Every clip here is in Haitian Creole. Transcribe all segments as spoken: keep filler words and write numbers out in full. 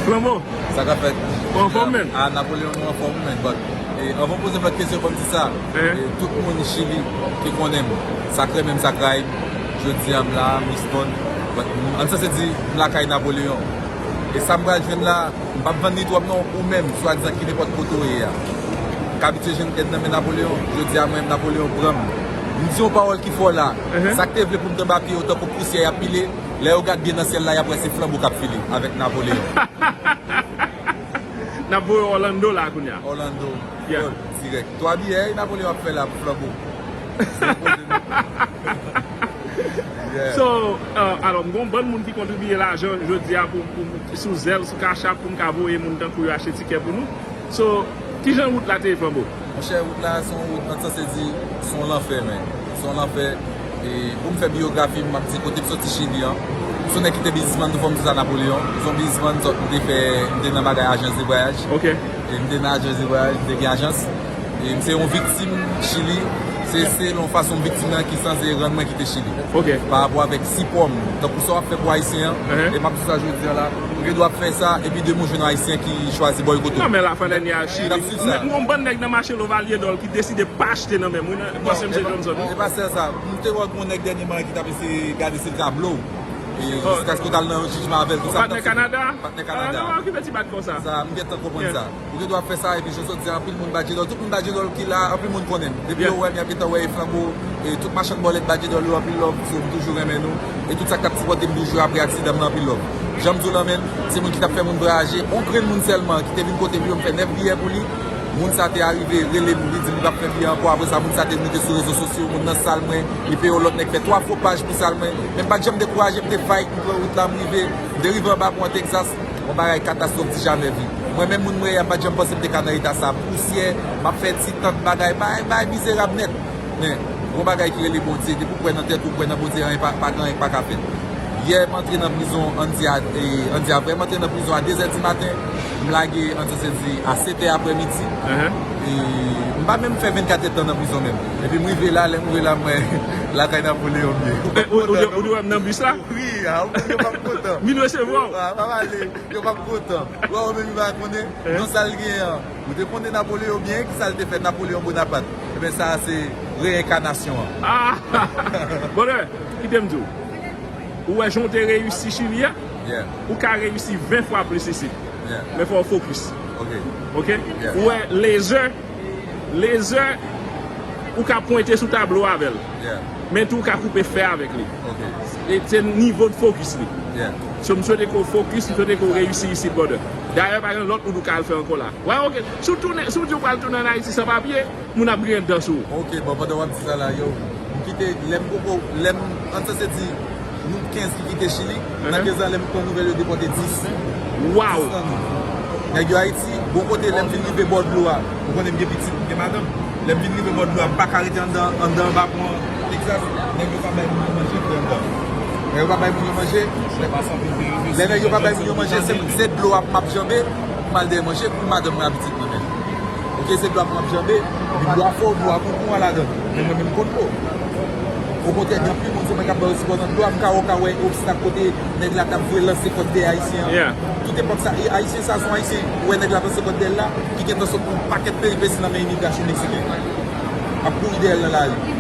Flanbo. Sa k ap fèt? Ou anfòm, menn? A, Napoleon, nou anfòm, menn. But, e, anvan m poze m lòt kesyon, fò m di sa. E, tout moun Chili ki konnen m, sa k renmen m, sa k rayi m, jodi a m la, m respond. But, m, ann sanse di, m lakay Napoleon. E sa m pral jwenn la, m p ap vann li twòp non, ou menm, swadizan ki nenpòt kote w ye a. K abitye jwenn èd nan men Napoleon, jodi a mwen menm Napoleon pran m. M di yon pawòl ki fò la. Sa k te vle pou m tonbe a pye yo tankou pousyè y ap pile, lè yo gad byen nan syèl la, y ap wè se flanbo k ap file avèk Napoleon. N ap voye Orlando la kounye a. Orlando. Yeah. Dirèk. Twa biyè, e Napoleon ap fè la pou flanbo. Yeah. So, uh, alò, m gon bann moun ki kontribye lajan jodi a pou, pou, sou Zelle, sou Cash App, pou m ka voye moun tankou yo achte tikè pou nou. So, kijan wout la te ye, flanbo? Monchè, wout la, se yon wout, ann sanse di, se yon lanfè, men. Se yon lanfè. E pou m fè biyografi m, m ap di kote m soti Chili an. Se yon nèg ki te biznismann, tou fò m di sa, Napoleon. Se yon biznismann, sòt, m te fè, m te nan bagay ajans de vwayaj. Ok. E m te nan ajans de vwayaj, m te gen ajans. E m se yon viktim Chili. Se, se yon fason m viktim nan ki sanse rann mwen kite Chili. Ok. Pa rapò avèk sipò m. Tankou sa w ap fè pou Ayisyen an, e m ap di sa jodi a la, ou gen dwa ap fè sa, epi demen w jwenn yon Ayisyen ki chwazi bòykote w. Non, men la, fè lè n y a Chili. N ap swiv sa. M, m gon bann nèg nan mache Lovalye Dòl ki deside pa achte nan men m, wi, nan, panse m se Johnson, wi. E pa sèl sa. M te wè gon nèg dènyèman ki t ap eseye gade si l ka blow. E jiskaske w t al nan jijman avè l, tout sa. Patnè Kanada? Patnè Kanada. Ah, non, okipe ti bat konsa. Sa, m gentan konprann sa. Ou gen dwa ap fè sa, epi jodi a, anpil moun bat Djedòl. Tout moun bat Djedòl ki la, anpil moun konnen m. Depi yo wè m, y ap gentan wè e flanbo, e tout machann bòlèt bat Djedòl yo, anpil love, so m toujou renmen nou. E tout sa k t ap sipòte m toujou apre aksidan m nan, anpil love. Jan m di w lan, menn, se moun ki t ap fè moun vwayaje, yon grenn moun sèlman ki te vin kote m yo, m fè nèf biyè pou li. Moun sa te arive, rele m, li di m li p ap fè biyè ankò. Apre sa, moun sa te moute sou rezo sosyo, moun nan sal mwen, li peye yon lòt nèg fè twa fo paj pou sal mwen. Men m pa t janm dekouraje, m te fight, m pran wout la, m rive, m te rive anba pon an Texas. Yon bagay katastwòf ti jamè vi. Mwen menm moun mwen ye a, m pa t janm panse m te ka nan eta sa. Pousyè, m ap fè ti tant bagay, bagay, bagay mizerab nèt. Men, gon bagay ki rele Bondye, depi w kwè nan tèt ou, w kwè nan Bondye, anyen pa, pa gen anyen k pa ka fèt. Yè, m antre nan prizon, ann di a, e, ann di a vrè, m antre nan prizon a de zè di maten, m lage, ann sanse di, a sèt è aprèmidi. E m pa menm fè vennkat èdtan nan prizon menm. Epi m rive la, lè m rive la, m wè lakay Napoleon m ye. Ou, ou, ou, ou wè m nan bis la? Wi, a, ou, yo p ap kontan. Vin resevwa w. A, pa pale. Yo p ap kontan. Wè, ou menm, yo pa konnen. Non, sa l gen an. Ou te konnen Napoleon byen, ki sa l te fè Napoleon Bonaparte? Ebyen, sa a se reyenkanasyon an. Ah! Brother, kite m di w. Ou wè jan w te reyisi Chili a? Yeah. Ou ka reyisi ven fwa plis isit. Yeah. Men fò w fokis. Ok. Ok? Yeah. Ou wè lezè Lezè, ou ka pwente sou tablo avè l. Yeah. Men tou ou ka koupe fè avèk li. Ok. E se nivo de fokis li. Yeah. So, m swete ke w fokis, m swete ke w reyisi isit, brother. Dayè, pa gen lòt wout ou ka al fè ankò la. Wè, ok. Si w tounen, si w di w pral tounen ann Ayiti san papye, moun ap griyen dan sou ou. Ok, bon, pandan w ap di sa la, yo, m kite, lè m poko, lè m, ann sanse di, nou kenz ki kite Chili. Nan kenz lan, lè m pran nouvèl, yo depòte dis. Wow! Dis nan nou. Nèg yo Ayiti, bò kote, lè m fin rive bò dlo a, ou konnen m gen pitit, m gen madanm. Lè m fin rive bò dlo a, m pa ka rete anndan, anndan anba pon an Texas. Nèg yo pa bay moun yo manje, frè m. Nèg yo pa bay moun yo manje. Lè nèg yo pa bay moun yo manje, se, se dlo a m ap janbe pou m al dèyè manje pou madanm mwen ak pitit mwen menm. Ok, se dlo a pou m ap janbe, epi dlo a fò, dlo a gon kouran ladan l. Men mwen menm, m konn dlo. Okontrè, gen anpil moun, se mwen k ap ba yo sipò nan dlo a, m ka wè, w ka wè obstak kote nèg la t ap voye lanse kòd dèyè Ayisyen an. Yeah. Tout epòk sa, e Ayisyen sa, se yon Ayisyen, ou wè nèg la ap lanse kòd dèyè l la, ki gentan sot yon pakèt peripesi nan men imigrasyon meksiken. Ap kouri dèyè l nan lari.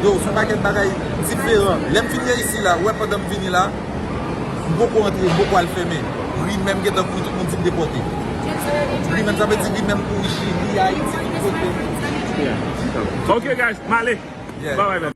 Yo, se yon pakèt bagay diferan. Lè m fin reyisi la, ou wè pandan m vini la, m poko antre, m poko al fèmen. Ri menm gentan kouri, tout moun di m depòte. Ri menm, sa vle di ri menm kouri Chili, Ayiti, tout kote. Yeah. Ok, guys, m ale. Yeah. Bye bye, man.